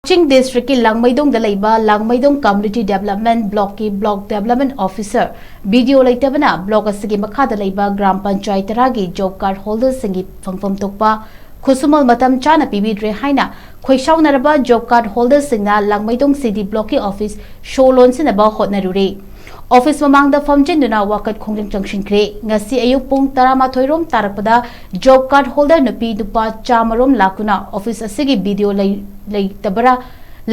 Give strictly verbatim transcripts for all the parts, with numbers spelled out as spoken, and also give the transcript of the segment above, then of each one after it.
ꯀꯛꯆꯤꯡ ꯗꯤꯁꯇ꯭ꯔꯤꯛꯀꯤ ꯂꯥꯡꯃꯩꯗꯣꯡꯗ ꯂꯩꯕ ꯂꯥꯡꯃꯩꯗꯣꯡ ꯀꯝꯃ꯭ꯌꯨꯅꯤꯇꯤ ꯗꯤꯕꯦꯂꯞꯃꯦꯟ ꯕ꯭ꯂꯣꯛꯀꯤ block development officer B D O ꯂꯩꯇꯕꯅ ꯕ꯭ꯂꯣꯛ ꯑꯁꯤꯒꯤ ꯃꯈꯥꯗ ꯂꯩꯕ ꯒ꯭ꯔꯥꯝ ꯄꯟꯆꯥꯌꯠ ꯇꯔꯥꯒꯤ ꯖꯣꯕ ꯀꯥꯔꯗ ꯍꯣꯜꯗꯔꯁꯤꯡꯒꯤ ꯐꯪꯐꯝ ꯊꯣꯛꯄ ꯈꯨꯠꯁꯨꯃꯜ ꯃꯇꯝ ꯆꯥꯅ ꯄꯤꯕꯤꯗ꯭ꯔꯦ ꯍꯥꯏꯅ ꯈꯣꯏꯁꯥꯎꯅꯔꯕ ꯖꯣꯕ ꯀꯥꯔꯗ ꯍꯣꯜꯗꯔꯁꯤꯡꯅ ꯂꯥꯡꯃꯩꯗꯣꯡ ꯁꯤ ꯗꯤ ꯕ꯭ꯂꯣꯛꯀꯤ ꯑꯣꯐꯤꯁ ꯁꯣ ꯂꯣꯟꯁꯤꯟꯅꯕ ꯍꯣꯠꯅꯔꯨꯔꯦ꯫ ꯑꯣꯐꯤꯁ ꯃꯃꯥꯡꯗ ꯐꯝꯖꯤꯟꯗꯨꯅ ꯋꯥꯀꯠ ꯈꯣꯡꯖꯪ ꯆꯪꯁꯤꯟꯈ꯭ꯔꯦ꯫ ꯉꯁꯤ ꯑꯌꯨꯛ ꯄꯨꯡ ꯇꯔꯥꯃꯥꯊꯣꯏ ꯔꯣꯝ ꯇꯥꯔꯛꯄꯗ ꯖꯣꯕ ꯀꯥꯔꯗ ꯍꯣꯜꯗꯔ ꯅꯨꯄꯤ ꯅꯨꯄꯥ ꯆꯥꯝꯃ ꯔꯣꯝ ꯂꯥꯛꯇꯨꯅ ꯑꯣꯐꯤꯁ ꯑꯁꯤꯒꯤ ꯕꯤ ꯗꯤ ꯑꯣ ꯂꯩ-, ꯂꯩꯇꯕꯔꯥ,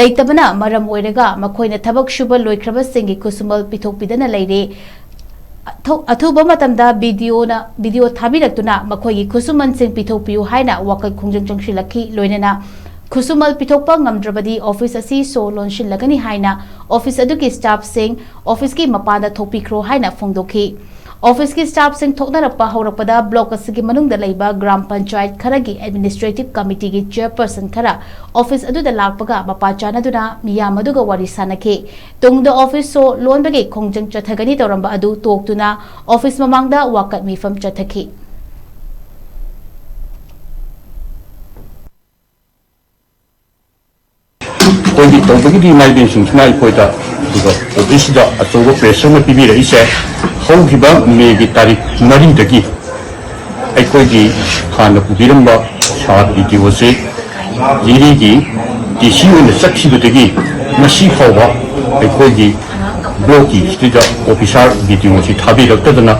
ꯂꯩꯇꯕꯅ ꯃꯔꯝ ꯑꯣꯏꯔꯒ ꯃꯈꯣꯏꯅ ꯊꯕꯛ ꯁꯨꯕ ꯂꯣꯏꯈ꯭ꯔꯕꯁꯤꯡꯒꯤ ꯈꯨꯠꯁꯨꯃꯜ ꯄꯤꯊꯣꯛꯄꯤꯗꯅ ꯂꯩꯔꯦ꯫ ꯑꯊꯨ-, ꯑꯊꯨꯕ ꯃꯇꯝꯗ ꯕꯤ ꯗꯤ ꯑꯣꯅ, ꯕꯤ ꯗꯤ ꯑꯣ ꯊꯥꯕꯤꯔꯛꯇꯨꯅ ꯃꯈꯣꯏꯒꯤ ꯈꯨꯠꯁꯨꯃꯟꯁꯤꯡ ꯄꯤꯊꯣꯛꯄꯤꯌꯨ ꯍꯥꯏꯅ ꯋꯥꯀꯠ ꯈꯣꯡꯖꯪ ꯆꯪꯁꯤꯜꯂꯛꯈꯤ꯫ ꯂꯣꯏꯅꯅ ꯈꯨꯠꯁꯨꯃꯜ ꯄꯤꯊꯣꯛꯄ ꯉꯝꯗ꯭ꯔꯕꯗꯤ ꯑꯣꯐꯤꯁ ꯑꯁꯤ ꯁꯣ ꯂꯣꯟꯁꯤꯜꯂꯒꯅꯤ ꯍꯥꯏꯅ ꯑꯣꯐꯤꯁ ꯑꯗꯨꯒꯤ ꯁ꯭ꯇꯥꯐꯁꯤꯡ ꯑꯣꯐꯤꯁꯀꯤ ꯃꯄꯥꯟꯗ ꯊꯣꯛꯄꯤꯈ꯭ꯔꯣ ꯍꯥꯏꯅ ꯐꯣꯡꯗꯣꯛꯈꯤ꯫ ꯑꯣꯐꯤꯁꯀꯤ ꯁ꯭ꯇꯥꯐꯁꯤꯡ ꯊꯣꯛꯅꯔꯛꯄ ꯍꯧꯔꯛꯄꯗ ꯕ꯭ꯂꯣꯛ ꯑꯁꯤꯒꯤ ꯃꯅꯨꯡꯗ ꯂꯩꯕ ꯒ꯭ꯔꯥꯝ ꯄꯟꯆꯥꯌꯠ ꯈꯔꯒꯤ ꯑꯦꯗꯃꯤꯅꯤꯁꯇ꯭ꯔꯦꯇꯤꯚ ꯀꯃꯤꯇꯤꯒꯤ ꯆꯦꯌꯔꯄꯔꯁꯟ ꯈꯔ ꯑꯣꯐꯤꯁ ꯑꯗꯨꯗ ꯂꯥꯛꯄꯒ ꯃꯄꯥ ꯆꯥꯅꯗꯨꯅ ꯃꯤꯌꯥꯝ ꯑꯗꯨꯒ ꯋꯥꯔꯤ ꯁꯥꯅꯈꯤ꯫ ꯇꯨꯡꯗ ꯑꯣꯐꯤꯁ ꯁꯣ ꯂꯣꯟꯕꯒꯤ ꯈꯣꯡꯖꯪ ꯆꯠꯊꯒꯅꯤ ꯇꯧꯔꯝꯕ ꯑꯗꯨ ꯇꯣꯛꯇꯨꯅ ꯑꯣꯐꯤꯁ ꯃꯃꯥꯡꯗ ꯋꯥꯀꯠ ꯃꯤꯐꯝ ꯆꯠꯊꯈꯤ꯫ ꯑꯩꯈꯣꯏꯒꯤ ꯇꯧꯕꯒꯤꯗꯤ ꯏꯃꯥ ꯏꯕꯦꯟꯁꯤꯡꯁꯤꯅ ꯑꯩꯈꯣꯏꯗ ꯑꯗꯨꯒ ꯑꯣꯐꯤꯁꯁꯤꯗ ꯑꯆꯧꯕ ꯄ꯭ꯔꯦꯁꯔ ꯑꯃ ꯄꯤꯕꯤꯔꯛꯏꯁꯦ, ꯍꯧꯈꯤꯕ ꯃꯦꯒꯤ ꯇꯥꯔꯤꯛ ꯃꯔꯤꯗꯒꯤ ꯑꯩꯈꯣꯏꯒꯤ ꯍꯥꯟꯅ ꯄꯨꯕꯤꯔꯝꯕ ꯁꯥꯔ ꯕꯤ ꯗꯤ ꯑꯣꯁꯦ ꯖꯤꯔꯤꯒꯤ ꯗꯤ ꯁꯤ ꯑꯣꯏꯅ ꯆꯠꯈꯤꯕꯗꯒꯤ ꯉꯁꯤ ꯐꯥꯎꯕ ꯑꯩꯈꯣꯏꯒꯤ ꯕ꯭ꯂꯣꯛꯀꯤ ꯁꯤꯗ ꯑꯣꯐꯤꯁꯥꯔ ꯕꯤ ꯗꯤ ꯑꯣꯁꯤ ꯊꯥꯕꯤꯔꯛꯇꯗꯅ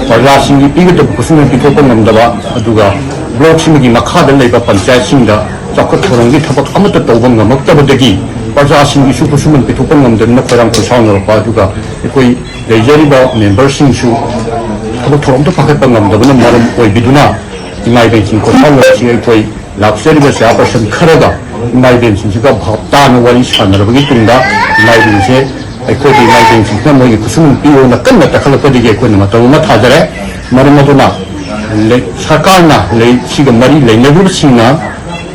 ꯄ꯭ꯔꯖꯥꯁꯤꯡꯒꯤ ꯄꯤꯒꯗꯕ ꯈꯨꯠꯁꯨꯃꯟ ꯄꯤꯊꯣꯛꯄ ꯉꯝꯗꯕ, ꯑꯗꯨꯒ ꯕ꯭ꯂꯣꯛꯁꯤꯃꯒꯤ ꯃꯈꯥꯗ ꯂꯩꯕ ꯄꯟꯆꯥꯌꯠꯁꯤꯡꯗ ꯆꯥꯎꯈꯠ ꯊꯧꯔꯥꯡꯒꯤ ꯊꯕꯛ ꯑꯃꯠꯇ ꯇꯧꯕ ꯉꯝꯃꯛꯇꯕꯗꯒꯤ ꯄ꯭ꯔꯖꯥꯁꯤꯡꯒꯤꯁꯨ ꯈꯨꯠꯁꯨꯃꯟ ꯄꯤꯊꯣꯛꯄ ꯉꯝꯗꯗꯨꯅ ꯈꯣꯏꯔꯥꯡ ꯈꯣꯏꯁꯥꯎꯅꯔꯛꯄ, ꯑꯗꯨꯒ ꯑꯩꯈꯣꯏ ꯂꯩꯖꯔꯤꯕ ꯃꯦꯝꯕꯔꯁꯤꯡꯁꯨ ꯊꯕꯛ ꯊꯧꯔꯝ ꯑꯃꯠꯇ ꯄꯥꯏꯈꯠꯄ ꯉꯝꯗꯕꯅ ꯃꯔꯝ ꯑꯣꯏꯕꯤꯗꯨꯅ ꯏꯃꯥ ꯏꯕꯦꯟꯁꯤꯡ ꯈꯣꯏꯔꯥꯡꯅꯔꯤꯁꯤ ꯑꯩꯈꯣꯏ ꯂꯥꯛꯆꯔꯤꯕ ꯆꯦꯌꯔꯄꯔꯁꯟ ꯈꯔꯒ ꯏꯃꯥ ꯏꯕꯦꯟꯁꯤꯡꯁꯤꯒ ꯚꯥꯞ ꯇꯥꯅ ꯋꯥꯔꯤ ꯁꯥꯟꯅꯔꯕꯒꯤ ꯇꯨꯡꯗ ꯏꯃꯥ ꯏꯕꯦꯟꯁꯦ ꯑꯩꯈꯣꯏꯒꯤ ꯏꯃꯥ ꯏꯕꯦꯟꯁꯤꯡꯁꯤꯅ ꯃꯣꯏꯒꯤ ꯈꯨꯠꯁꯨꯃꯟ ꯄꯤꯌꯣꯅ ꯀꯟꯅ ꯇꯛꯈꯠꯂꯛꯄꯗꯒꯤ ꯑꯩꯈꯣꯏꯅ ꯃꯇꯝ ꯑꯃ ꯊꯥꯖꯔꯦ꯫ ꯃꯔꯝ ꯑꯗꯨꯅ ꯂꯩ-, ꯁꯔꯀꯥꯔꯅ ꯂꯩ-, ꯁꯤꯒ ꯃꯔꯤ ꯂꯩꯅꯔꯤꯕꯁꯤꯡꯅ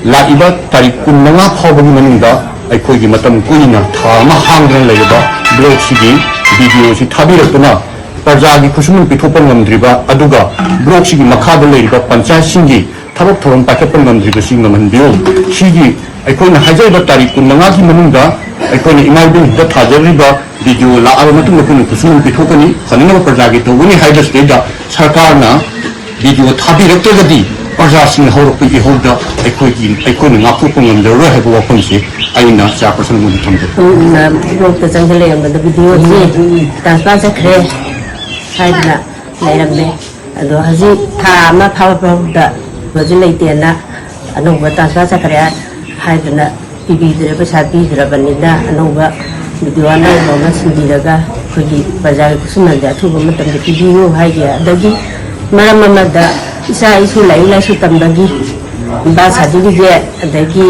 ꯂꯥꯛꯏꯕ ꯇꯥꯔꯤꯛ ꯀꯨꯟꯃꯉꯥ ꯐꯥꯎꯕꯒꯤ ꯃꯅꯨꯡꯗ ꯑꯩꯈꯣꯏꯒꯤ ꯃꯇꯝ ꯀꯨꯏꯅ ꯊꯥ ꯑꯃ ꯍꯥꯡꯗꯅ ꯂꯩꯔꯕ ꯕ꯭ꯂꯣꯛꯁꯤꯒꯤ ꯕꯤ ꯗꯤ ꯑꯣꯁꯤ ꯊꯥꯕꯤꯔꯛꯇꯨꯅ ꯄ꯭ꯔꯖꯥꯒꯤ ꯈꯨꯠꯁꯨꯃꯟ ꯄꯤꯊꯣꯛꯄ ꯉꯝꯗ꯭ꯔꯤꯕ, ꯑꯗꯨꯒ ꯕ꯭ꯂꯣꯛꯁꯤꯒꯤ ꯃꯈꯥꯗ ꯂꯩꯔꯤꯕ ꯄꯟꯆꯥꯌꯠꯁꯤꯡꯒꯤ ꯊꯕꯛ ꯊꯧꯔꯝ ꯄꯥꯏꯈꯠꯄ ꯉꯝꯗ꯭ꯔꯤꯕꯁꯤ ꯉꯝꯍꯟꯕꯤꯌꯨ꯫ ꯁꯤꯒꯤ ꯑꯩꯈꯣꯏꯅ ꯍꯥꯏꯖꯔꯤꯕ ꯇꯥꯔꯤꯛ ꯀꯨꯟꯃꯉꯥꯒꯤ ꯃꯅꯨꯡꯗ ꯑꯩꯈꯣꯏꯅ ꯏꯃꯥ ꯏꯕꯦꯟꯁꯤꯗ ꯊꯥꯖꯔꯤꯕ ꯚꯤꯗꯤꯑꯣ ꯂꯥꯛꯑꯕ ꯃꯇꯨꯡꯗ ꯑꯩꯈꯣꯏꯅ ꯈꯨꯠꯁꯨꯃꯟ ꯄꯤꯊꯣꯛꯀꯅꯤ, ꯐꯅꯅꯕ ꯄ꯭ꯔꯖꯥꯒꯤ ꯇꯧꯒꯅꯤ ꯍꯥꯏꯕꯁꯤꯗꯩꯗ ꯁꯔꯀꯥꯔꯅ ꯚꯤꯗꯤꯑꯣ ꯊꯥꯕꯤꯔꯛꯇ꯭ꯔꯒꯗꯤ ꯄ꯭ꯔꯖꯥꯁꯤꯡꯅ ꯍꯧꯔꯛꯄ ꯏꯍꯧꯗ ꯑꯩꯈꯣꯏꯒꯤ, ꯑꯩꯈꯣꯏꯅ ꯉꯥꯛꯊꯣꯛꯄ ꯉꯝꯖꯔꯔꯣꯏ ꯍꯥꯏꯕ ꯋꯥꯐꯝꯁꯦ ꯑꯩꯅ ꯆꯤꯌꯥꯔꯄꯔꯁꯟ ꯑꯣꯏꯅ ꯊꯝꯖꯒꯦ꯫ ꯕ꯭ꯂꯣꯛꯇ ꯆꯪꯁꯤꯜꯂꯛꯑꯦ, ꯃꯗꯨ ꯚꯤꯗꯤꯑꯣꯁꯤ ꯇ꯭ꯔꯥꯟꯁꯐꯔ ꯆꯠꯈ꯭ꯔꯦ ꯍꯥꯏꯗꯅ ꯂꯩꯔꯝꯃꯦ꯫ ꯑꯗꯣ ꯍꯧꯖꯤꯛ ꯊꯥ ꯑꯃ ꯐꯥꯕ ꯐꯥꯎꯕꯗ ꯍꯧꯖꯤꯛ ꯂꯩꯇꯦꯅ ꯑꯅꯧꯕ ꯇ꯭ꯔꯥꯟꯁꯐꯔ ꯆꯠꯈ꯭ꯔꯦ ꯍꯥꯏꯗꯅ ꯄꯤꯕꯤꯗ꯭ꯔꯦ, ꯄꯩꯁꯥ ꯄꯤꯗ꯭ꯔꯕꯅꯤꯅ ꯑꯅꯧꯕ ꯚꯤꯗꯤꯑꯣ ꯑꯅꯧꯕ ꯑꯃ ꯁꯤꯟꯕꯤꯔꯒ ꯑꯩꯈꯣꯏꯒꯤ ꯄ꯭ꯔꯖꯥꯒꯤ ꯈꯨꯠꯁꯨꯃꯟꯁꯦ ꯑꯊꯨꯕ ꯃꯇꯝꯗ ꯄꯤꯕꯤꯌꯨ ꯍꯥꯏꯒꯦ꯫ ꯑꯗꯒꯤ ꯃꯔꯝ ꯑꯃꯗ ꯏꯆꯥ ꯏꯁꯨ ꯂꯥꯏꯔꯤꯛ ꯂꯥꯏꯁꯨ ꯇꯝꯕꯒꯤ birth certificate, ꯑꯗꯒꯤ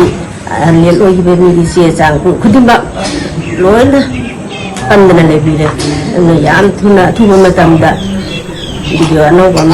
ꯂꯦꯠ ꯑꯣꯏꯈꯤꯕ ꯃꯤꯒꯤ ꯆꯦ ꯆꯥꯡ ꯈꯨꯗꯤꯡꯃꯛ ꯂꯣꯏꯅ ꯄꯟꯗꯅ ꯂꯩꯕꯤꯔꯦ꯫ ꯑꯗꯨꯅ ꯌꯥꯝ ꯊꯨꯅ, ꯑꯊꯨꯕ ꯃꯇꯝꯗ ꯚꯤꯗꯤꯑꯣ ꯑꯅꯧꯕ ꯑꯃ